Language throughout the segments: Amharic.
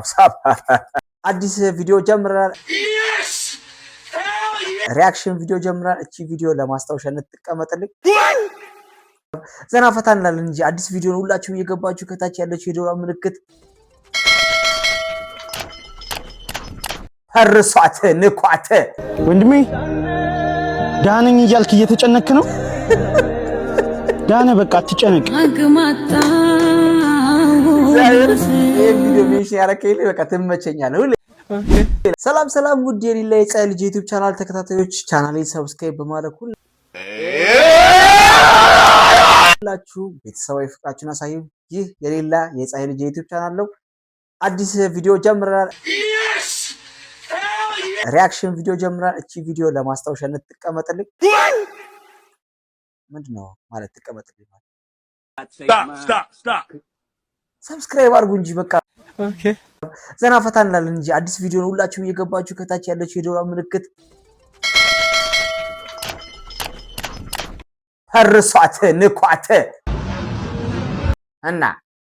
ሳብ አዲስ ቪዲዮ ጀምረናል። Reaction ቪዲዮ ጀምረናል። እቺ ቪዲዮ ለማስታወሻነት ትቀመጥልኝ። ዘና ፈታ እንላለን እንጂ አዲስ ቪዲዮ ነው። ሁላችሁም እየገባችሁ ከታች ያለችው የደወል ምልክት ፐርሷት ንኳት። ወንድሜ፣ ደህና ነኝ እያልክ እየተጨነክ ነው። ደህና፣ በቃ አትጨነቅ። እግዚአብሔር ይሄን ቪዲዮ mention ያደረከኝ በቃ ትመቸኛለህ። ሁሌ ሰላም ሰላም፣ ውድ የሌላ የፀሐይ ልጅ YouTube channel ተከታታዮች፣ ቻናሌን subscribe በማድረግ ሁላችሁ ቤተሰባዊ ፍቅራችሁን አሳዩ። ይህ የሌላ የፀሐይ ልጅ የ YouTube channel ነው። አዲስ ቪዲዮ ጀምረናል። Reaction ቪዲዮ ጀምረናል። እቺ ቪዲዮ ለማስታወሻነት ትቀመጥልኝ። ምንድን ነው ማለት ትቀመጥልኝ ማለት? Subscribe አድርጉ እንጂ በቃ ዘና ፈታ እንላለን እንጂ አዲስ ቪዲዮ ነው። ሁላችሁም እየገባችሁ ከታች ያለችው የደወል ምልክት ፐርሷት ንኳት። እና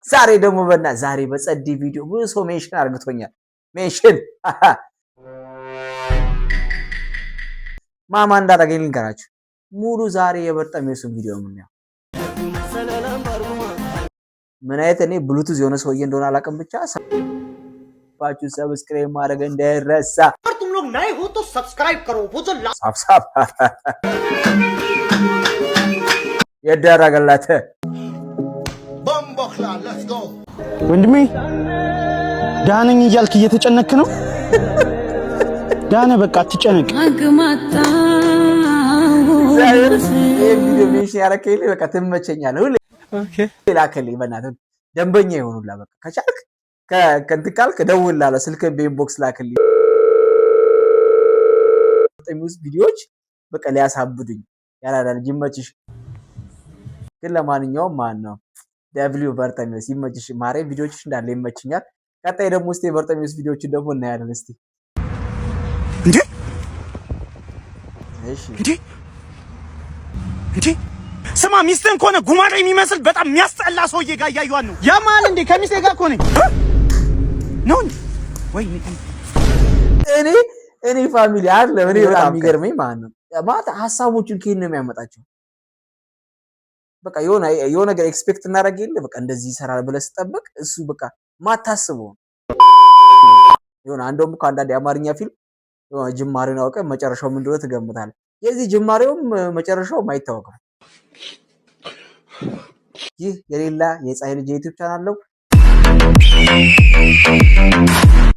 ዛሬ ደግሞ በና ዛሬ በጸዲ ቪዲዮ ብዙ ሰው mention አርግቶኛል። Mention ማማ እንዳደረገኝ ልንገራችሁ። ሙሉ ዛሬ የበርጠሜሱን ቪዲዮ የምናየው ምን አይነት እኔ ብሉቱዝ የሆነ ሰውዬ እንደሆነ አላውቅም። ብቻ ባችሁ subscribe ማድረግ እንዳይረሳ። तुम लोग नए हो तो सब्सक्राइब करो, वो जो ሳብሳብ የደረገለት። ወንድሜ፣ ደህና ነኝ እያልክ እየተጨነክ ነው። ደህና፣ በቃ አትጨነቅ። እግዚአብሔር ይሄን ቪዲዮ mention ያደረከኝ በቃ ትመቸኛለህ። ሁሌ ላክልኝ በእናትህ፣ ደንበኛ ይሆኑላ። በቃ ከቻልክ ከእንትን ካልክ እደውልልሃለሁ። ስልክህን በ inbox ላክልኝ። የሚውስ ቪዲዮዎች በቃ ሊያሳብዱኝ ያላዳ ልጅ ይመችሽ። ግን ለማንኛውም ማን ነው W በርጠሚዎስ ይመችሽ። ማርያም ቪዲዮዎችሽ እንዳለ ይመችኛል። ቀጣይ ደግሞ እስኪ የበርጠሚዎስ ቪዲዮዎችን ደግሞ እናያለን። እስቲ እንዴ! እሺ። እንዴ እንዴ! ስማ፣ ሚስትህን ከሆነ ጉማሬ የሚመስል በጣም የሚያስጠላ ሰውዬ ጋር እያየኋት ነው። ያማል እንዴ? ከሚስቴ ጋር እኮ ነኝ ነው እንዴ? ወይ እኔ family አለ እኔ በጣም የሚገርመኝ ማለት ነው ማለት ሀሳቦቹን ከየት ነው የሚያመጣቸው? በቃ የሆነ የሆነ ነገር expect እናደርግ የለ፣ በቃ እንደዚህ ይሰራል ብለህ ስጠብቅ እሱ በቃ ማታስበው የሆነ አንደውም እኮ አንዳንድ የአማርኛ ፊልም የሆነ ጅማሬውን አውቀህ መጨረሻው ምን እንደሆነ ትገምታለህ። የዚህ ጅማሬውም መጨረሻውም አይታወቅም። ይህ የሌላ የፀሐይ ልጅ የ YouTube channel ነው።